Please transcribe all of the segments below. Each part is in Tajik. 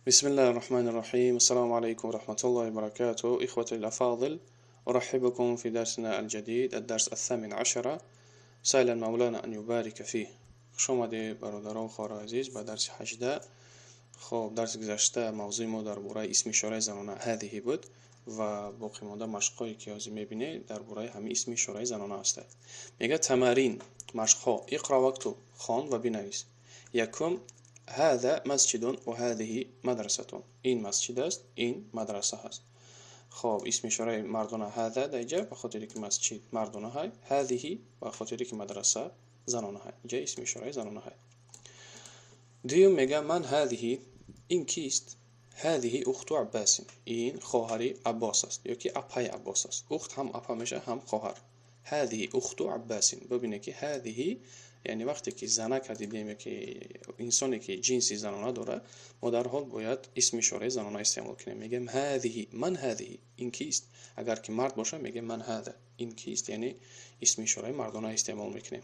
بسم الله الرحمن الرحيم. السلام عليكم ورحمة الله وبركاته. إخوتي الأفاضل، أرحبكم في درسنا الجديد، الدرس 18. سائلا مولانا أن يبارك فيه. خوش آمدید برادران و خواهران عزیز به درس 18. خب، درس گذشته موضوع ما درباره اسم اشاره زنانه هذه بود و باقی مانده مشقایی که از میبینید درباره همین اسم اشاره زنانه است. میگه تمارین، مشقها. اقرا واكتب، خوان و بنویس. یکم: هذا مسجد و هذه مدرسة. این مسجد است، این مدرسه هست. خب، اسم اشاره مردانه هذا در اینجا به خاطر که مسجد مردانه های، هذه به خاطر که مدرسه زنانه های، اینجا اسم اشاره زنانه های. دوم میگه من هذه؟ این کیست؟ هذه اخت عباس. این خواهر عباس است یا که اپای عباس است. اخت هم اپا میشه هم خواهر. هذه اخت عباس. ببینید که هذه یعنی وقتی که زنک دیدیم که انسانی که جنسی زنانه داره، ما در حال باید اسم اشاره زنانه استعمال کنیم. میگم هذه. من هذه؟ این کیست؟ اگر که مرد باشه میگم من هذا؟ این کیست؟ یعنی اسم اشاره مردانه استعمال میکنیم.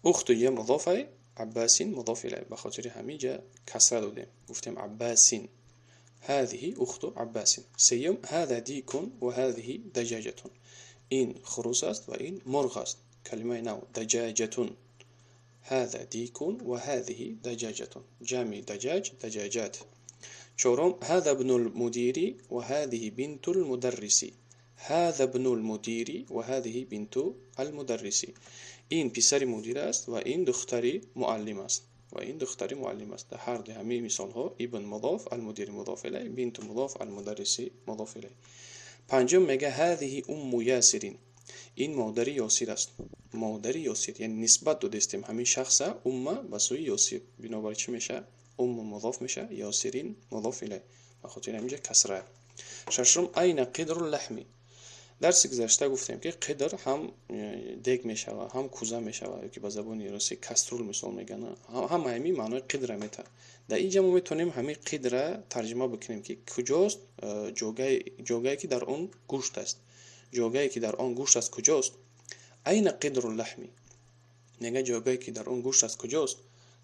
اخت یه مضافه، عباس مضاف الیه، به خاطر همینجا کسره دادیم، گفتیم عباس. هذه اخت عباس. سیم: هذا ديك وهذه دجاجة. این خروس است و این مرغ است. کلمه نو دجاجة. هذا ديك وهذه دجاجة. جمع دجاج دجاجات. چهارم: هذا ابن المدير وهذه بنت المدرس. هذا ابن المدير وهذه بنت المدرس. این پسر مدیر است و این دختر معلم است. و این دختر معلم است. در هر دو همه مثال ها ابن مضاف، المدیر مضاف الیه، بنت مضاف، المدرس مضاف الیه. پنجم میگه هذه ام یاسر. این مادر یاسر است. مادر یاسر یعنی نسبت دادستیم همین شخص ام به سوی یاسر، بنابراین چی میشه؟ ام مضاف میشه، یاسرین مضاف الیه، به خاطر همینجا کسره. ششم: این قدر اللحم؟ درس گذشته گفتیم که قدر هم دیگ میشوه، هم کوزه میشوه که به زبان روسی кастрюль مثال میگن، هم همین معنای قدر میته. در اینجا ما میتونیم همین قدر ترجمه بکنیم که کجاست جاگایی که در آن گوشت است. جاگایی که در آن گوشت است کجاست؟ این قدر اللحم؟ میگه جاگایی که در آن گوشت است کجاست؟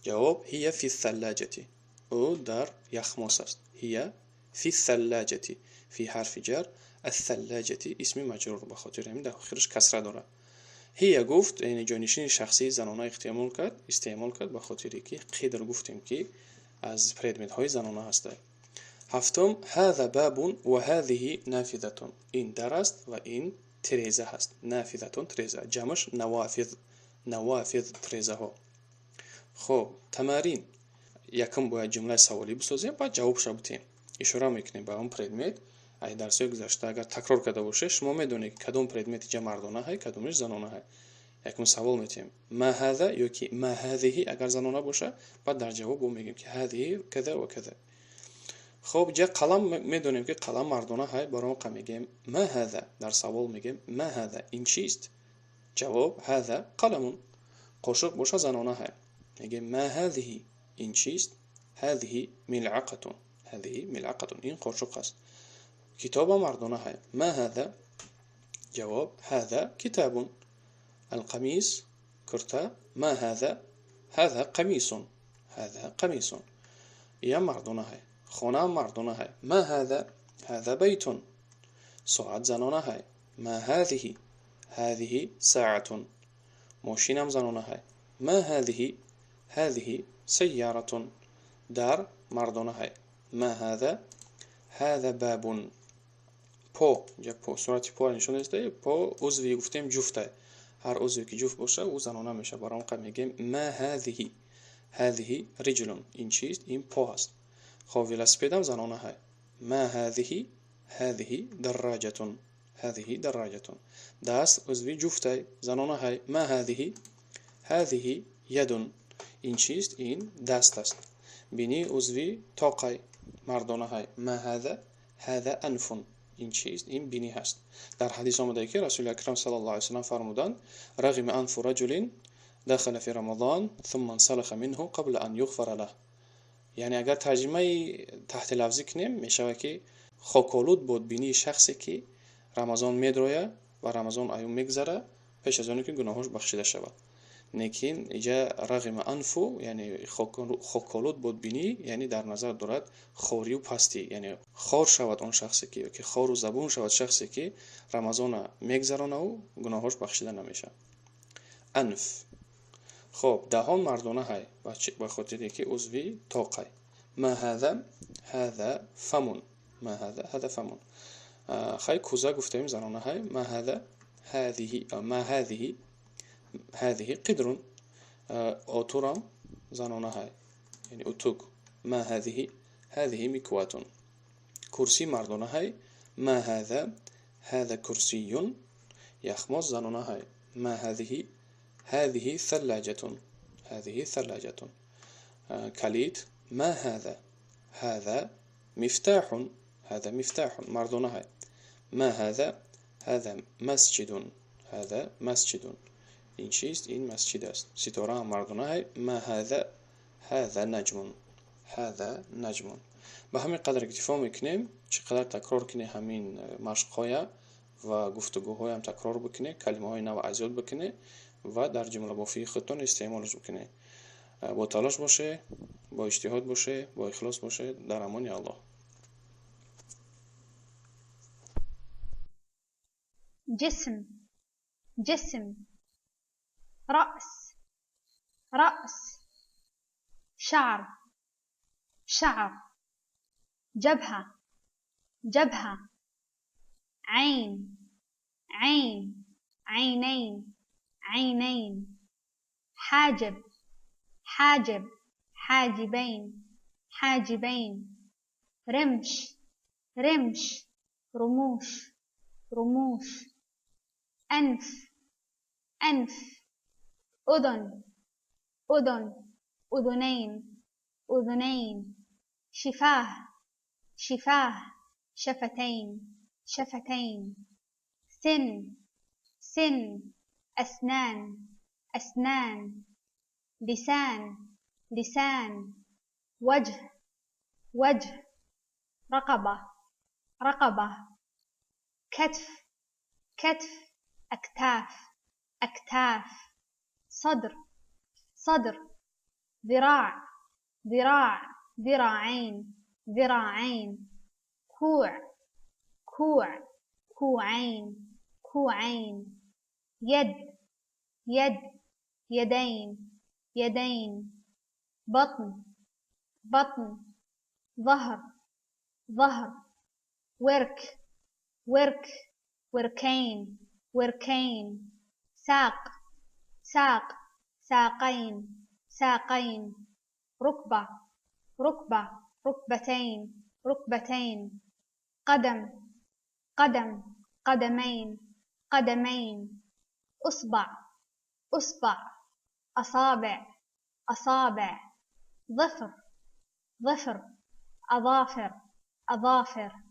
جواب: هي في الثلاجة. او در یخماس است. هي في الثلاجة. في حرف جر، الثلاجة اسم مجرور، به خاطر همین در آخرش کسره داره. هي گفت، یعنی جانشین شخصی زنانه استعمال کرد، به خاطر که قدر گفتیم که از предмет های زنانه هسته. هفتم: هذا باب وهذه نافذة. این در است و این ترزه هست. نافذة ترزه، جمعش نوافذ. نوافذ ترزه ها. خب، تمارین. یکم باید جمله سوالی بسازیم، بعد جوابش بتیم. اشاره میکنیم به اون предмет. ای درس گذشته اگر تکرار کرده باشه، شما میدونید کدوم предмет اینجا مردانه های، کدومش زنانه های. یکم سوال میتیم ما هذا یا که ما هذه اگر زنانه باشه، بعد در جواب میگیم که هذه كذا و كذا. خب، جا قلم، میدونیم که قلم مردانه های، برای میگیم ما هذا. در سوال میگیم ما هذا؟ این چیست؟ جواب: هذا قلم. قاشق باشه زنانه های، میگیم ما هذه؟ این چیست؟ هذه ملعقة. هذه ملعقة، این قاشق است. کتاب مردانه های، ما هذا؟ جواب: هذا كتاب. القميص کرته، ما هذا؟ هذا قميص. هذا قميص. یا مردانه های. خانه مردانه های، ما هذا؟ هذا بيت. ساعت زنانه های، ما هذه؟ هذه ساعة. ماشینم زنانه های، ما هذه؟ هذه سيارة. در مردانه های، ما هذا؟ هذا باب. پا، اینجا پا، صورت پا نشون داده. پا عضوی گفتیم جفته، هر عضوی که جفت باشه او زنانه میشه. برای اون میگیم ما هذه؟ هذه رجل. این چیست؟ این پا هست. خب، велосипед زنانه های، ما هذه؟ هذه دراجة. هذه دراجة. دست عضوی جفته، زنانه های، ما هذه؟ هذه يد. این چیست؟ این دست است. بینی عضوی تاقی، مردانه های، ما هذا؟ هذا انف. این چیست؟ این بینی هست. در حدیث آمده که رسول اکرم صلی الله علیه وسلم فرمودند: رغم انف رجل دخل في رمضان ثم انسلخ منه قبل ان يغفر له. یعنی اگر ترجمه تحت لفظی کنیم میشود که خاکالود بود بینی شخصی که رمضان میدرویه و رمضان ایوم میگذره پیش از آنی که گناهاش بخشیده شود. Лекин иҷа рағима анфу, яъне хоколуд буд бинӣ, яъне дар назар дорад хорию пастӣ, яъне хор шавад он шахсе ки, ёки хору забун шавад шахсе ки Рамазона мегзаронаву гуноҳош бахшида намешавад. Анф. Хоб, даҳон мардона ҳай, ба хотире ки узви тоқай. Ма ҳаза? Ҳаза фамун. Ма ҳаза? Ҳаза фамун. Хай, кӯза гуфтаем занона ҳай. Ма ҳаза? Ҳазиҳи, ма ҳазиҳи? Ҳазиҳи қидрун. Отурам занона ҳай, яъне утук. Ма ҳазиҳи? Ҳазиҳи микватун. Курсӣ мардона ҳай. Ма ҳаза? Ҳаза курсиюн. Яхмоз занона ҳай. Ма ҳазиҳи? Ҳазиҳи саллаҷатун. Ҳазиҳи саллаҷатун. Калид. Ма ҳаза? Ҳаза мифтаҳун. Ҳаза мифтаҳун. Мардона ҳай. Ма ҳаза? Ҳаза масҷидун. Ҳаза масҷидун. Ин чист? Ин масҷид аст. Ситора ҳам мардона ҳай. Ма ҳаза? Ҳаза наҷмун. Ҳаза наҷмун. Ба ҳамин қадар иктифо мекунем. Чӣ қадар такрор кунем ҳамин машқҳоя ва гуфтугӯҳоям такрор бикунед, калимаҳои нав аз ёд бикунед ва дар ҷумлабофии худтон истеъмолш бикунед. Бо талош боше, бо иҷтиҳод боше, бо ихлос боше. Дар амони Аллоҳ. جسم جسم رأس رأس شعر شعر جبهة جبهة عين عين عينين عينين حاجب حاجب حاجبين حاجبين رمش رمش رموش رموش أنف أنف أذن أذن أذنين أذنين شفاه شفاه شفتين شفتين سن سن أسنان أسنان لسان لسان وجه وجه رقبة رقبة كتف كتف أكتاف أكتاف صدر صدر ذراع ذراع ذراعين ذراعين كوع كوع كوعين كوعين يد يد يدين يدين بطن بطن ظهر ظهر ورك ورك وركين وركين ساق ساق ساقين ساقين ركبة ركبة ركبتين ركبتين قدم قدم قدمين قدمين أصبع أصبع أصابع أصابع ظفر ظفر أظافر أظافر.